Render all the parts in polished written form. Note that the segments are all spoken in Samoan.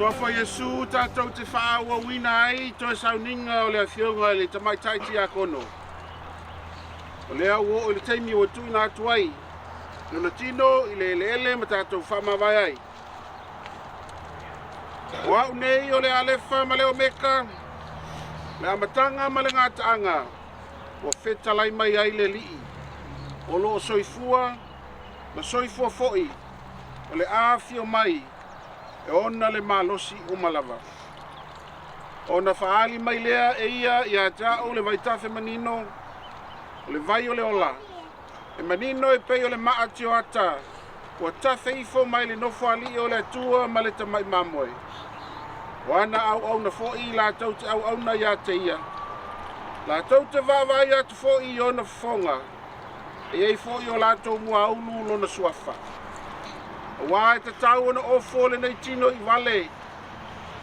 Suafa o Iesu tatou te faaauauina ai toe sauniga o le Afioga i le Tamaitai Tiakono. O lea ua oo i le taimi ua tuuina atu ai lona tino i le eleele ma tatou faamavae ai. O au nei o le Alefa ma le Omeka, le amataga ma le gataaga, ua fetalai mai ai le Alii, o lo o soifua ma soifua foi, o le a afio mai e ona le malosi uma lava. Ona faaali mai lea e ia ia te au le vaitafe manino, o le vai o le ola, e manino e pei o le maa tioata, ua tafe ifo mai le nofoalii o le Atua ma le tamai mamoe. O ana auauna foi latou te auauna ia te ia, latou te vaavaai atu foi i ona fofoga, e i ai foi o latou muaulu lona suafa. Auā e tatau ona ofo lenei tino i vale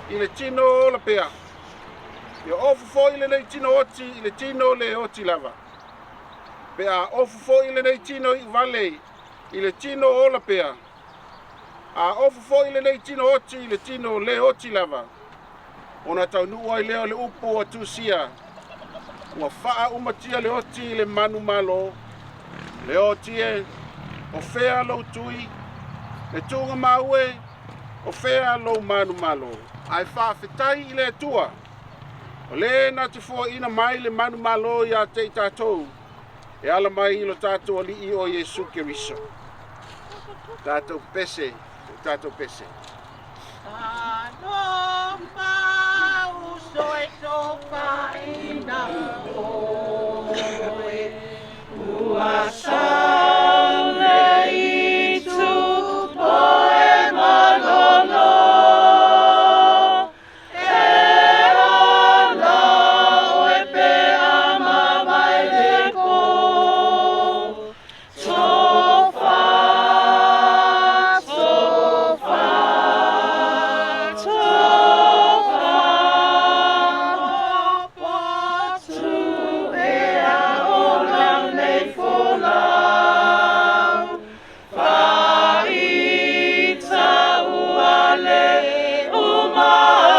i le tino ola pea, ia ofo foi lenei tino oti i le tino le oti lava. Pe a ofo foi lenei tino iu vale i le tino ola pea, a ofo foi lenei tino oti i le tino le oti lava, ona taunuu ai lea o le upu ua tusia, ua faaaumatia le oti i le manumalo. Le oti e, o fea lou tui? Le tuugamau e, o fea lou manumalo? Ae faafetai i le Atua, o le na te foaiina mai le manumalo ia te i tatou, e ala mai i lo tatou Alii o Iesu Keriso. Tatou pese, tatou pese. Talofa uso e tofaina oe, ua sau le itu poe malolo. E ola oe pe a mavae le po. Tofa, tofa, tofa, potu ea o nei folau, Faaita ua le uma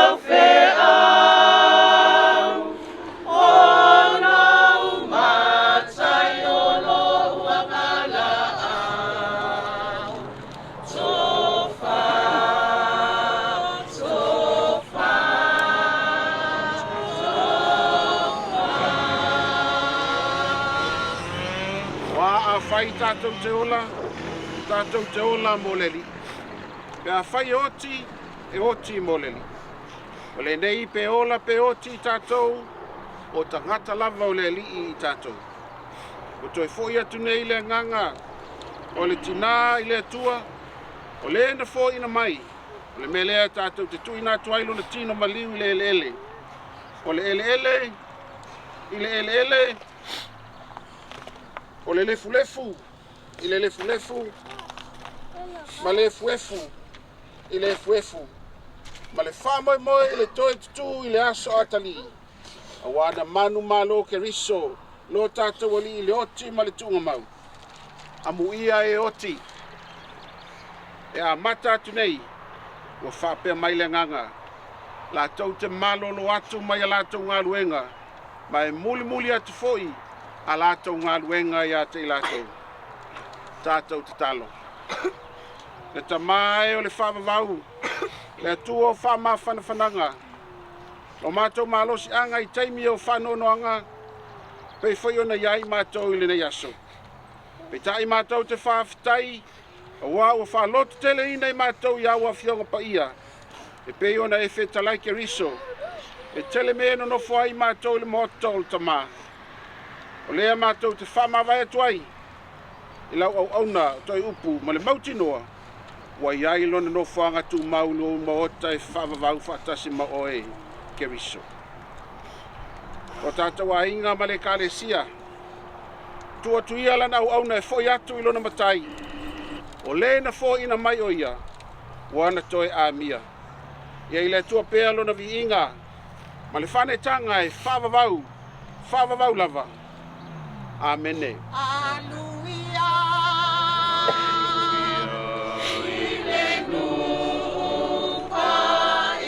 au feau, O lou matai o lou agalaau. Tofa, tofa, tofa. Auā afai tatou te ola, tatou te ola mo le Alii. Pe afai e oti, e oti mo le Alii. O lenei pe ola pe oti i tatou, o tagata lava o le Alii i tatou. Ua toe foi atu nei le agaga o le tinā i le Atua, o le na foaiina mai, o le mea lea tatou te tuuina atu ai lona tino maliu i le eleele. O le eleele i le eleele, o le lefulefu i le lefulefu, ma le efuefu i le efuefu, ma le faamoemoe i le toe tutū i le aso atalii, auā na manumalo Keriso lo tatou Alii i le oti ma le tuugamau. Amuia e oti, e amata atu nei, ua faapea mai le agaga, latou te malolo atu mai a latou galuega, ma e mulimuli atu foi a latou galuega ia te i latou. Tatou tatalo. Le Tama e o le faavavau, le Atua o faamafanafanaga, lo matou malosiaga i taimi o faanoanoaga, pei foi ona i ai matou i lenei aso. Peitai matou te faafetai, auā ua faalototeleina i matou i au Afioga Paia, e pei ona e fetalai Keriso, e tele mea e nonofo ai matou i le maota o le Tama. O lea matou te faamavae atu ai i lau auauna o toe upu ma le mautinoa, ua i ai lona nofoaga tumau i lou maota e faavavau faatasi ma oe, Keriso. O tatou aiga ma le Ekalesia, tuu atu ia lana auauna e foi atu i lona Matai, o le na foaiina mai o ia, ua na toe amia. Ia i le Atua pea lona viiga ma le faaneetaga e faavavau, faavavau lava. Amene. Aluia i le nuu paia.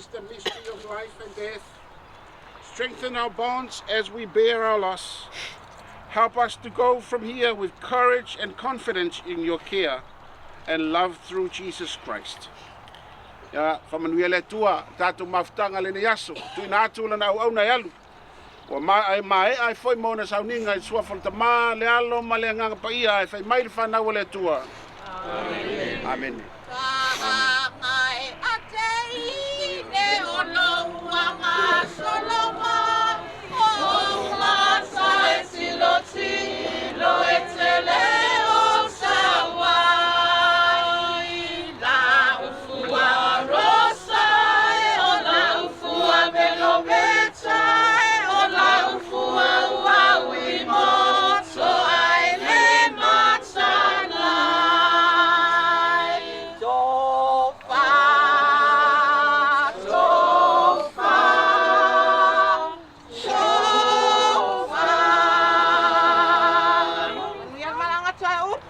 is the mystery of life and death. Strengthen our bonds as we bear our loss. Help us to go from here with courage and confidence in your care and love through Jesus Christ. Ia, faamanuia le Atua tatou mafutaga lenei aso, tuuina atu lana auauna e alu. Ua maea ai foi ma ona sauniga i le suafa o le Tama, le Alo ma le Agaga Paia, ae fai mai le fanau a le Atua. Amene.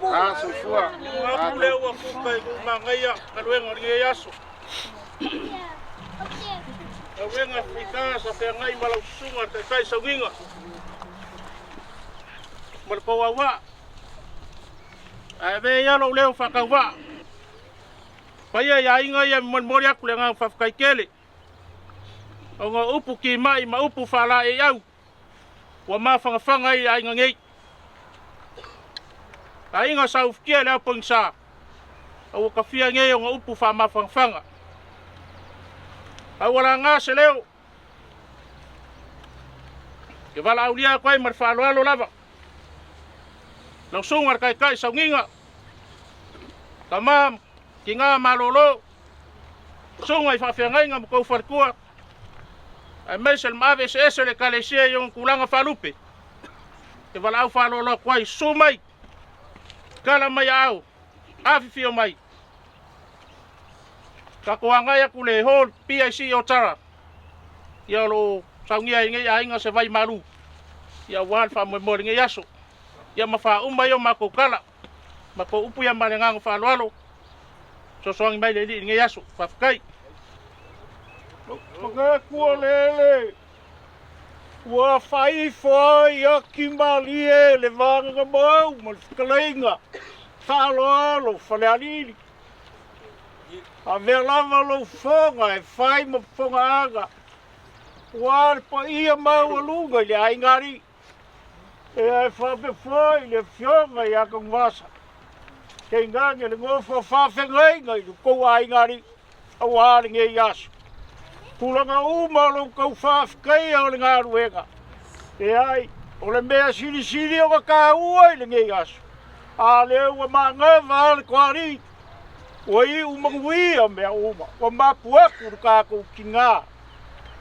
Ah, soifua. Apu lea ua kuka i manaia galuega o lenei aso. Galuega faigā sa feagai ma lau susuga le taitai saugiga ma le pou auvaa. Ae avea ia lou leo faatauvaa. Paia i aiga ia e molimoli atu le agaga faafetai tele ona o upu timai ma upu faalaeiau ua mafanafana ai aiga nei. Aiga sa ufitia i le ao pogisa, a ua tafia nei ona upu faamafanafana. A ua laga se leo, e valaaulia atu ai ma le faaaloalo lava. Lau susuga i le Taitai Sauniga, tama tina malolo, susuga i faafeagaiga ma tou faletua, aemaise le maave eseese o le Ekalesia i ona tulaga faalupe, e valaau faaaloalo atu ai, susu mai, tala mai aao, afifio mai. Tatou agai atu le Hall PIC o Tara, ia o lo o saunia ai nei aiga se vai malu, ia aua le faamoemoe o lenei aso. Ia ma faauma ia o matou tala, matou upu ia ma le agaga faaaloalo, fesoasoani mai le Alii i lenei aso. Faafetai. Manatu o lele ua faaifo ai ati malie le vagana mau ma le fetalaiga faaaloalo Falealili. Avea lava lou fofoga e fai ma fofogaaga, ua le paia maualuga i le aiga alii. E ae faapea foi le afioga ia Tanuvasa, tainane le nofo a faafeagaiga i lo tou aiga alii auā lenei aso. Tulaga uma o lo outou faafetaia o le galuega, leai, o le mea silisili ona taua i lenei aso, a lea ua manava le toalii, ua iu manuia mea uma, ua mapu atu le tatou tinā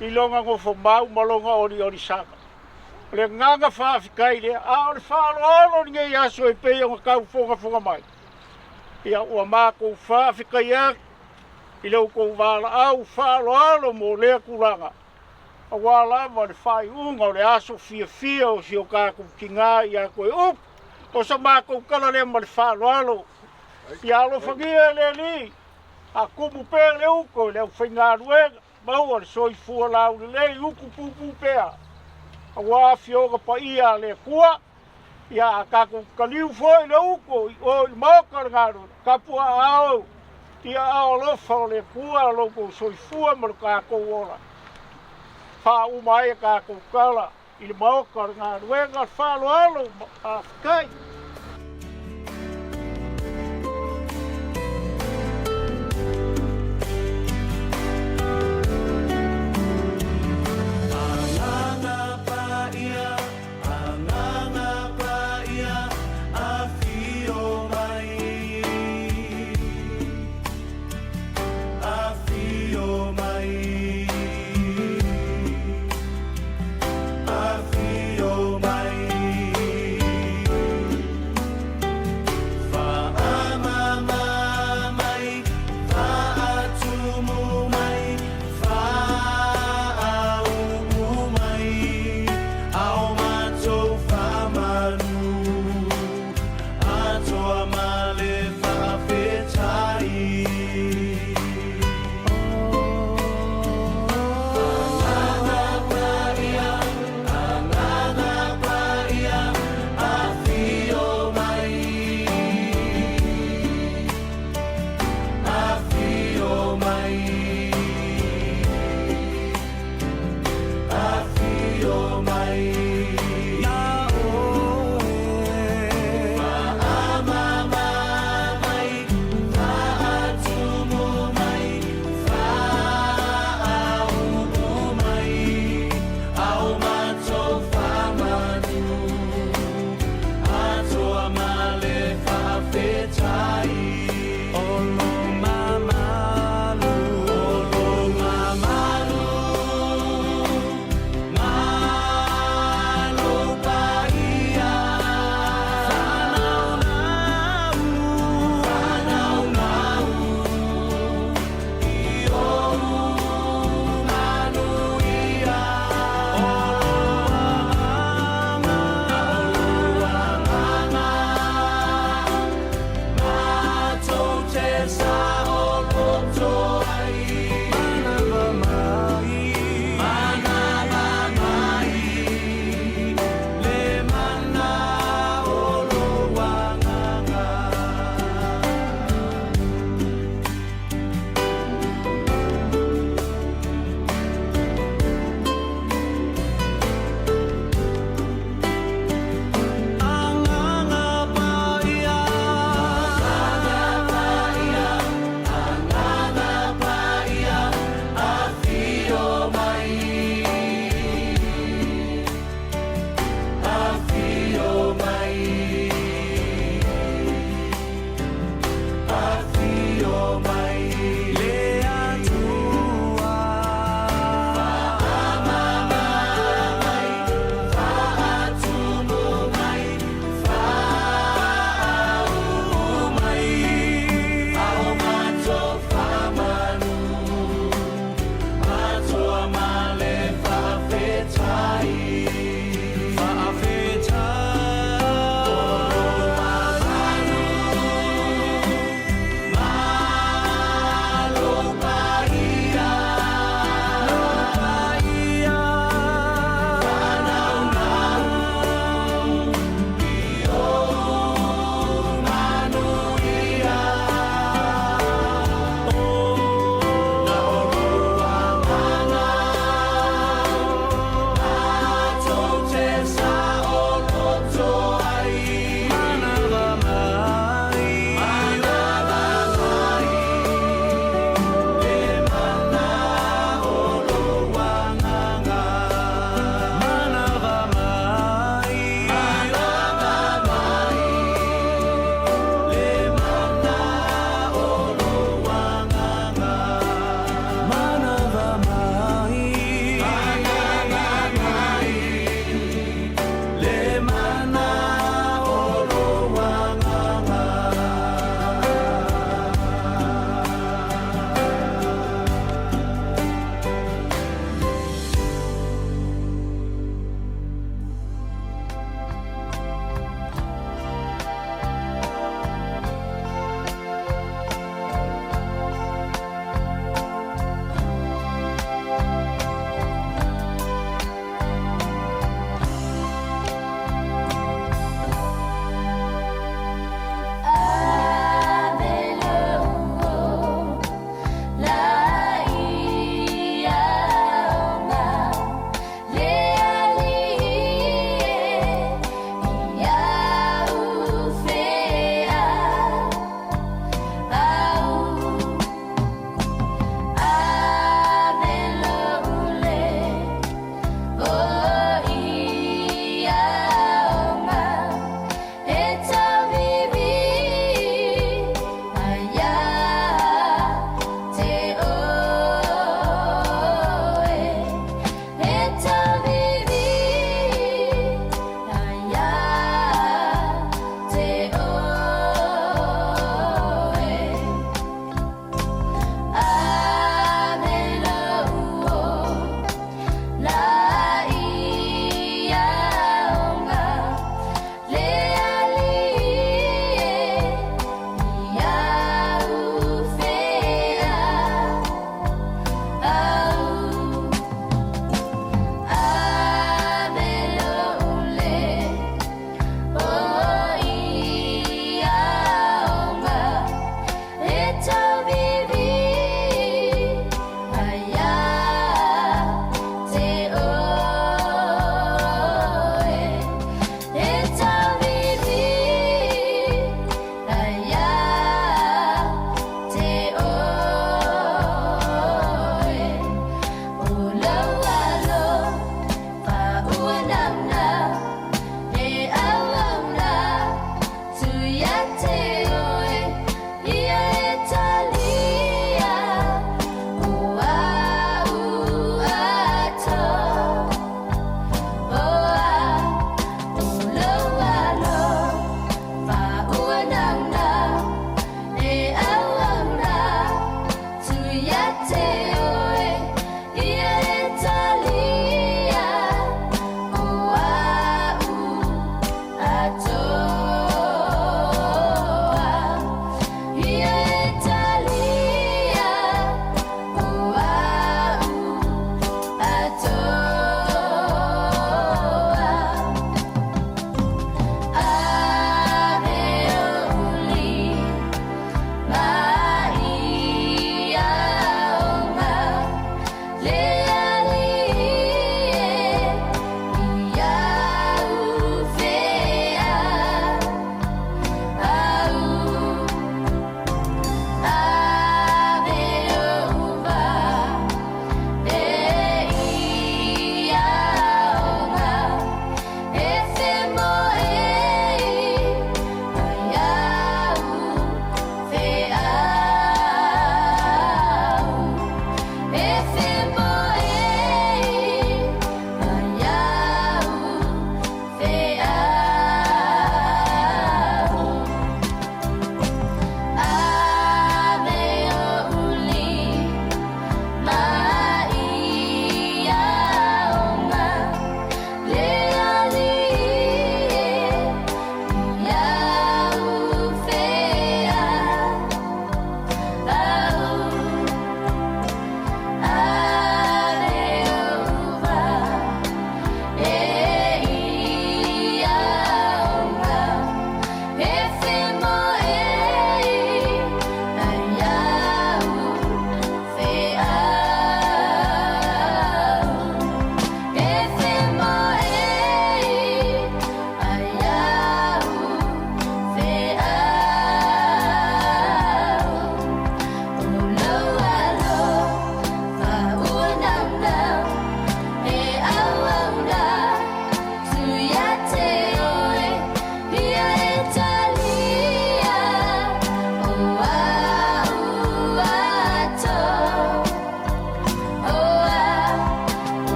i lona nofomau ma lona oliolisaga. O le agaga faafetai lea, a o le faaaloalo i lenei aso e pei ona tau fogafoga mai. Ia, ua matou faafetai atu i lo outou valaau faaaloalo mo lea tulaga, auā lava le faaiuga o le aso fiafia o si o tatou tinā ia toe upu. O sa matou tala lea ma le faaaloalo. Ia alofagia e le Alii, a tumu pea le uto i le aufaigaluega, maua le soifua laulelei utu pupuu pea, auā afioga paia a le Atua. Ia a tatou taliu foi le uto i o i le maota o le galuega, tapuaaao i aao alofa o le Atua lo outou soifua ma lo tatou ola. Faauma ai a tatou tala i le maota o le galuega, le faaaloalo ma faafetai.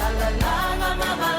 Alalaga ma.